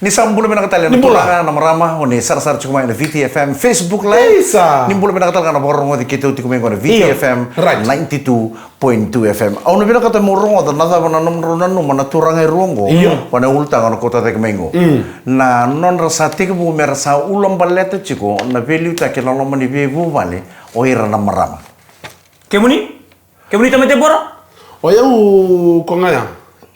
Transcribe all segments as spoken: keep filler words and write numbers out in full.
Ni sa bula vinaka tale na turaga, na marama, o ni sarasara tiko mai na V T F M Facebook Live. Isa. Ni bula vinaka tale ga na vakarogoci keitou tiko mai qo na V T F M ninety-two point two F M. Au na vinakata meu rogoca na cava na nomudrau nanuma na turaga e rua qo. Io. O na ulutaga na kota cake mai qo. Na nodra sa tekivu mera sa ulabaleta tiko na veiliutaki na loma ni veivuvale o ira na marama. Kemuni? Kemuni tamai Debora? O yau ko ga ya.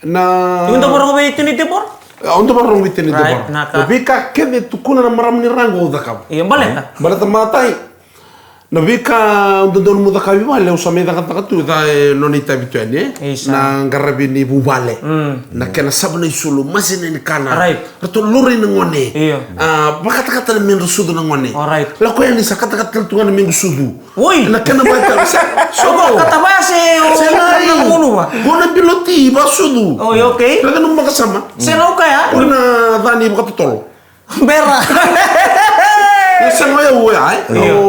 Na. Iko da vakarogo vei Tini Debora? Au da vakarogo vei Tini Debora. Na veika kece tukuna na marama ni ra qo au cakava. Io, baleta. Baleta matai. Na veika au dodonu mo cakava i vale, au sa mai cakacaka tu, ca e nona itavi tu yani, e? Isa. Na qaravi ni vuvale. Na kena sava na isulu, masina ni kana. Ratou laurai na gone. Io. A, vakatakata na medra sucu na gone. Lako yani sa katakata tale tu ga na mequ sucu. Oi! Na kena mai tale sa. Sogo. Kata vaya se o. Se na i. Gona biloti vasucu. Oi, okay. Rega nomu vakasama. Se na uka ya. Gona cani vakatotolo. Bera. Sa na o yau ya, e? Io.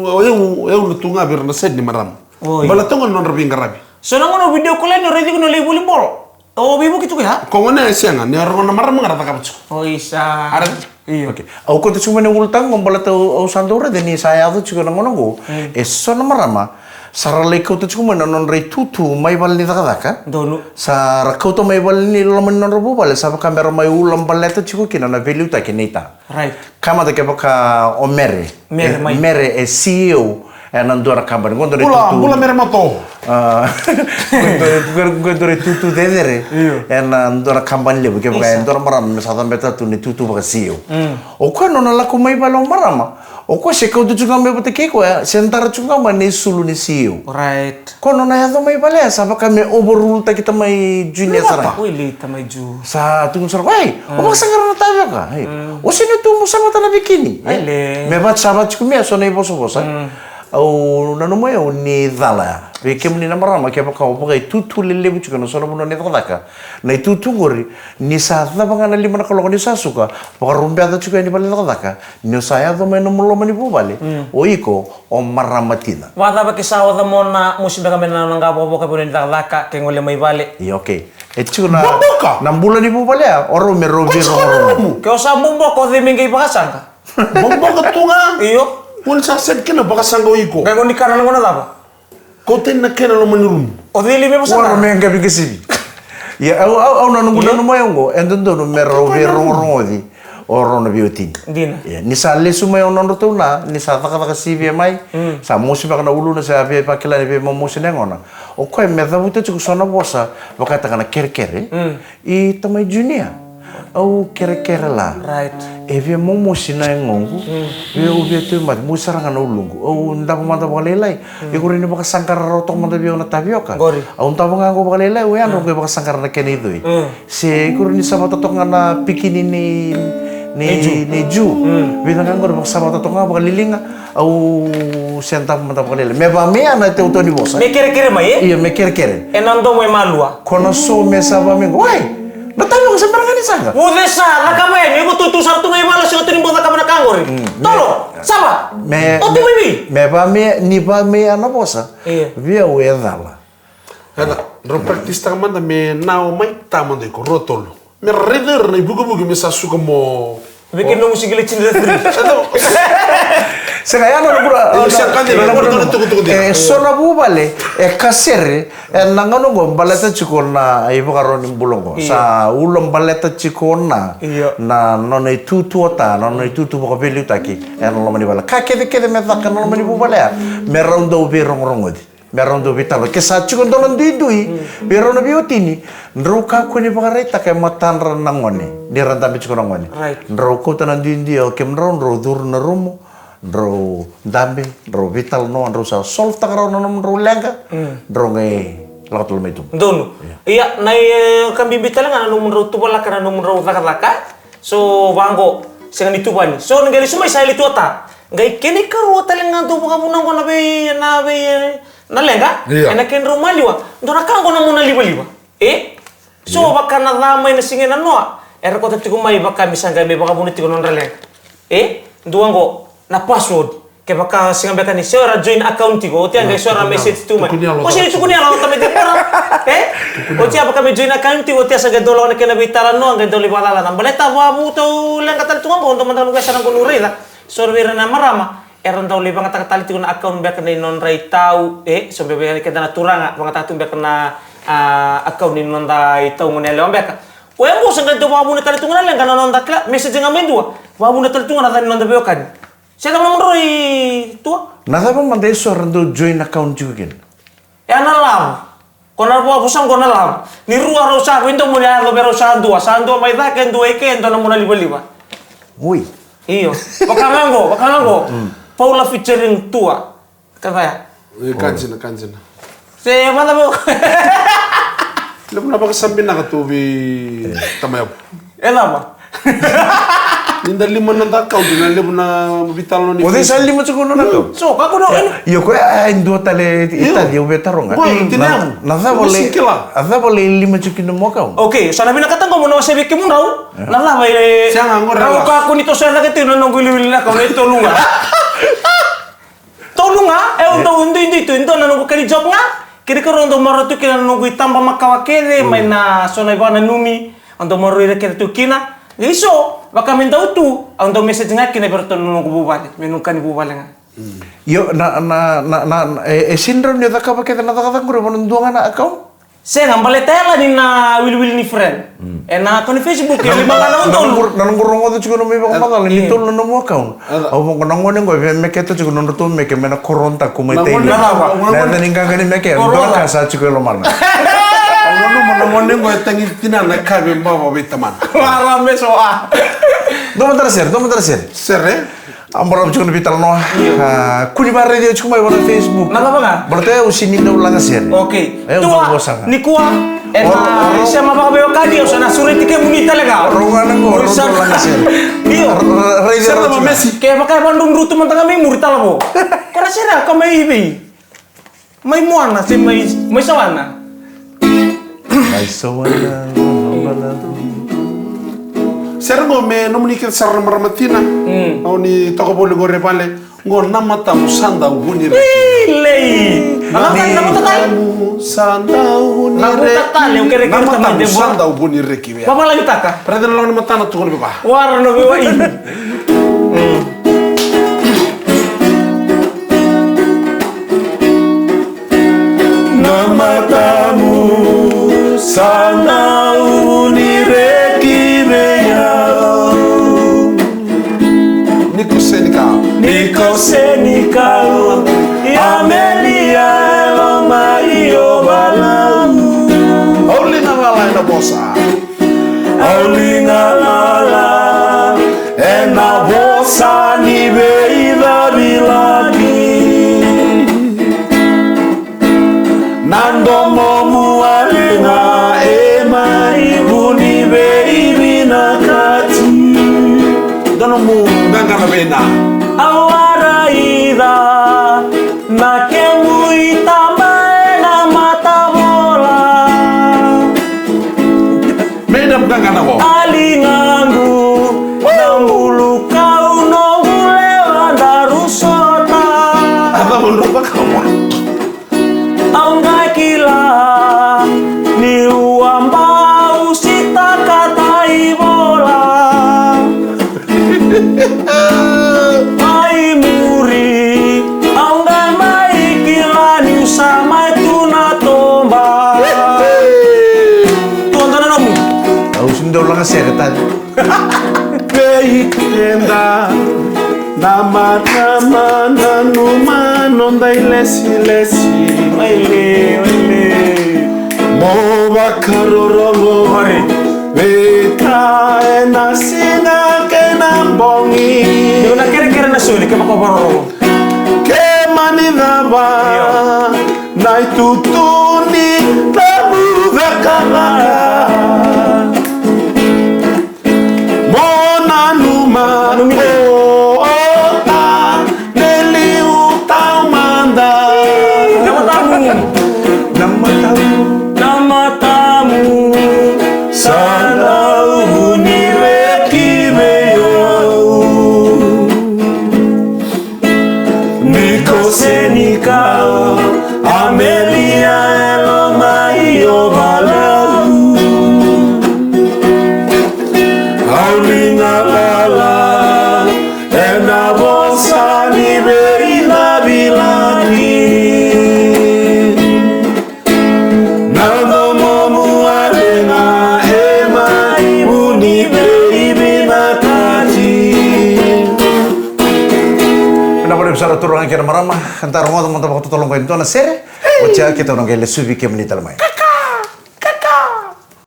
O yau, o yau na tu ga vei ira na side ni marama. Oi. Bala toga na nodra veiqaravi. So na gona o video call ni o raici iko ni o lai volleyball. O veivuke tiko ya? Ko gona e sega, ni a rogo na marama ga ra cakava tiko. O isa. Ara? Io. Okay. Au kauta tiko mai na ulutaga qo baleta au, au sa dau raica ni sa yaco tiko na gauna qo. E so na marama sa ra lai kauta tiko mai na nodra itutu mai vale ni cakacaka. Donu. Sa ra kauta mai vale ni loma ni nodra vuvale, sa vaka me ra mai ulabaleta tiko kina na veiliutaki nei ta. Right. Ka mada kevaka o Mere. Mere mai. Mere e C E O ena dua na kabani. Qo dua na itutu. Bula, bula Mere Mato. A, qo dua, qo dua na itutu cecere. Io. Ena dua na kabani levu kevaka e dua na marama me sa cabeta tu na itutu vaka C E O. O koya nona lako mai vale o marama. O koya se kauta tiko ga mai vata kei koya, se dara tiko ga mai na isulu ni C E O. Right. Ko nona yaco mai vale ya sa vaka me overrule-taki tamai Junior sara. Oi, lei tamai Ju. Sa tukuna sara, "Oi, o vakasaqara na tavioka. Ei, o sega ni tu mo savata na bikini." Ai, le. Me vaka sa vaka tiko mai so na ivosavosa. Au nanuma au ni cala ya. Vei kemuni na marama kevaka o vakaitutu lelevu tiko ena so na vanua ni cakacaka. Na itutu qori, ni sa cava ga na lima na kaloko ni sa suka, vakarubeca tiko yani vale ni cakacaka. Ni o sa yaco mai nomu loma ni vuvale. O iko, o marama tina. Vakacava ke sa oca mo na mosi beka me na nona qavokavoka vei na ni cakacaka ke gole mai vale. Io, okay. E tiko na, na bula ni vuvale ya, o rau me rau vei rau. Ke o sa boboka o cei me qai vakasaqa? Boboka tu ga. Io. Goni sa sega kina vakasaqa o iko. Qai goni kana na gona cava? Ko teni na kena loma ni rumu. O cei li me vakasaqa? Ua rau me qai vei kasivi. Ia, au, au, au na noqu nanuma ya oqo, e dodonu me rau vei rogorogoci. O rau na veiwatini. Dina. Ia, ni sa lesu mai o nodratou na, ni sa cakacaka sivia mai, sa mosi beka na uluna, sa via vakila ni via momosi na yagona. O koya me cavuta tiko so na vosa, vakataka na kerekere. I tamai Junior. Au kerekere la. Right. E via momosi na yagoqu. Via au via tu mada, mosi sara ga na uluqu. Au davo mada vakalailai. Iko rawa ni vakasaqara rawa toka mada vei au na tavioka. Qori. Au davo ga qo vakalailai, au yadra qo e vakasaqara na kena icoi. Se iko rawa ni savata toka ga na pikini ni, ni, ni Ju. Vica ga qori vakasavata toka ga vakaliliga. Au se davo mada vakalailai. Me vamea na teuteu ni vosa. Me kerekere mai, e? Io, me kerekere. Ena domo e malua. Ko na so me sa vamea qo. Wai! Na tavioka sa bera ga ni saqa. Vuce sa, cakava yani, iko tutu sara tu ga i vale, sega tu ni bau cakava na ka qori. Tolo, sava. Me, oti mai vei. Me vamea, ni vamea na vosa. Io. Vei au e cala. Ena, drau practice taka mada me nao mai ta mada iko, rua tolu. Me raica ira na ivukivuki me sa suka mo. Vei kei nomu sigila tini na three. Sega, ya na nona bula. E so na vuvale e kasere ena gauna oqo baleta tiko na ivakaro ni bula oqo. Sa ulabaleta tiko na, na nona itutu o ta, na nona itutu vakaveiliutaki ena loma ni vale. Ka kecekece me caka na loma ni vuvale ya me rau dau veirogorogoci. Me rau dau veitalo. Ke sa tiko dua na duidui vei rau na veiwatini, drau kakua ni vakaraitaka e matadra na gone ni ra dabe tiko na gone. Right. Drau kauta na duidui, o kemudrau drau curu na rumu, drau dabe, drau veitalanoa, drau sa solve-taka rawa na nomudrau leqa, drau qai lako tale mai tuba. Donu. Ia, na, e, ka bibi tale ga na nomudrau tuvalaka na nomudrau cakacaka. So vaqo, sega ni tuvani. So ni qai lesu mai sa yali tu o ta. Qai kena ikarua tale ga dau vakavuna oqo na vei, na vei, e, na leqa, ena kedrau maliwa. Dua na ka oqo na mona livaliva. E? So vaka na ca mai na siga ena noa. Era kauta tiko mai vaka me sa qai me vakavuna tiko na nodra leqa. E? Dua oqo na password. Kevaka sega beka ni so era join account tiko, oti a qai so era message tu mai. Tukuni yalo. O sega ni tukuni yalo, o tamai tiko ra. E? Oti a vaka me join account tiko, oti a sa qai dolawa na kena veitalanoa, qai dolawa i valalana. Baleta vakavu tou leqa tale tu ga qo, dou mada ga qo e sa na qo nu raica. So vei ira na marama, era dau lai vagataka tale tiko na account beka na i nodra i tau, e, so beka vei keda na turaga, vagataka tu beka na, a, account ni noda i tau gone yalewa beka. O ya qo sa qai dau vakavuna tale tu ga na leqa na noda kila, message ga mai dua, vakavuna tale tu ga na ca ni noda veiwekani. Se cava na mudroi tua? Na cava mada e so ra dau join account tiko kina? E a na lavo. Ko na vua vosa qo na lavo. Ni rua rau sa vei domoni a yaco vei rau sa dua. Sa dua mai cake, dua i ke, dua na muna livaliva. Ui. Io. Vaka ga qo, vaka ga qo. Paula featuring Tua. Ka vaya. E, ka jina, ka jina. Se vada veo. Levu na vakasabinaka tu vei tamayavu. E cava? Ni da lima na da account, na levu na vitalo ni. O cei sa lima tiko na account? So, ka kono. Io, ko e dua tale i tali, au via taroga. Ko e tini. Na cava le, a cava le lima tiko na mo account? Okay, sa na vinakata qo mo na wasea vei kemudrau. Na cava e. Sega, qo ra. Au ka koni toso e cake tiko na noqu iliuliu na account e tolu ga. Tolu ga, e au dau duidui tu, e dua na noqu kani job ga. Kei na karua au dau marau tu kina na noqu itaba makawa kece, mai na so na ivakananumi, au dau marau ira kece tu kina. Qai so, vaka me dau tu, au dau message ga kina vei iratou na noqu vuvale, me noqu kani vuvale ga. Io, na, na, na, na, e, e sega ni rawa ni o cakava kece na cakacaka qori, vana dua ga na account? Sega, baleta e yala ni na wiliwili ni friend. E na account ni Facebook, e lima ga na udolu. Na noqu rogoca tiko na mai vakamacala, ni tolu na nomu account. Au vaqo na gone qo, e via meketa tiko na nodratou meke, me na korodaku mai tei. Na yaca ni qaqa ni meke, dua na ka sa tiko e lomana. Au nanuma na gone qo e tagi tina na ka vei baba vei tamana. Vara me so a. Dua mada na sere, dua mada na sere. Sere? A balavu tiko na veitalanoa. A, kua ni vakaraici au tiko mai vua na Facebook. Na cava ga? Baleta au sega ni dau laga sere. Okay. Tua, nikua, ena isema vakaveiwekani, au sa na sureti kemuni tale ga. Rau ga na qo, rau dau laga sere. Io. Sere na mamesi. Kevaka e vakadrudru tu mada ga mai muri tale vo. Ko ra sere ka mai vei. Mai Moana se mai, mai Sawana. Mai Sawana, mai Sawana. Sere qo me nomuni kece sara na marama tina. Au ni toka voli qori e vale. Qo na matamu sa dau vuni reki. Ilei. Na matamu sa dau vuni reki. Na matamu sa dau vuni reki. Vavalagitaka. Raica na lako ni matana tukuna vei va. Wara na veiwai. Na matamu sa dau ni reki vei au. Ni ko senikau. Ni ko senikau. Ia melia e loma i o valau. Au liga lala ena vosa. Au liga lala ena vosa ni veicavilaki. Na domomu a liga e mai vu ni veivinakati. Donomu qaqa na veina. Au a raica na kemu itaba ena matavola. Me na vukaqana qo. A ligaqu na bulu kau noqu lewa daru sota. A cava drau cakava? Au qai kila niu a bau sitaka taivola. Mai muri au qai mai kila niu sa mai tu na toba. Toda na nomu. Au sega ni dau laga sere tale. Vei keda na marama nanuma noda ilesilesi. Waile, waile. Mo vakarorogo. Oi. Veika ena siga kei na bogi. Dua na kerekere na soli, kevaka o vakarorogo. Ke mani cava. Io. Na itutu ni tavu cakacaka. Mo nanuma. Nanumi. O, o, ta, ne liu taumada. Na matamu. Na matamu. Na matamu. Sa dau ni reki vei au. Lala, ena vosa ni veilavilaki. Na domomu a vega e mai vu ni veivinakati. Vinaka vakalevu sara turaga kei na marama, eda rogoca mada vakatotolo oqo e dua na sere. Oti ya keitou na qai lesuvi kemuni tale mai.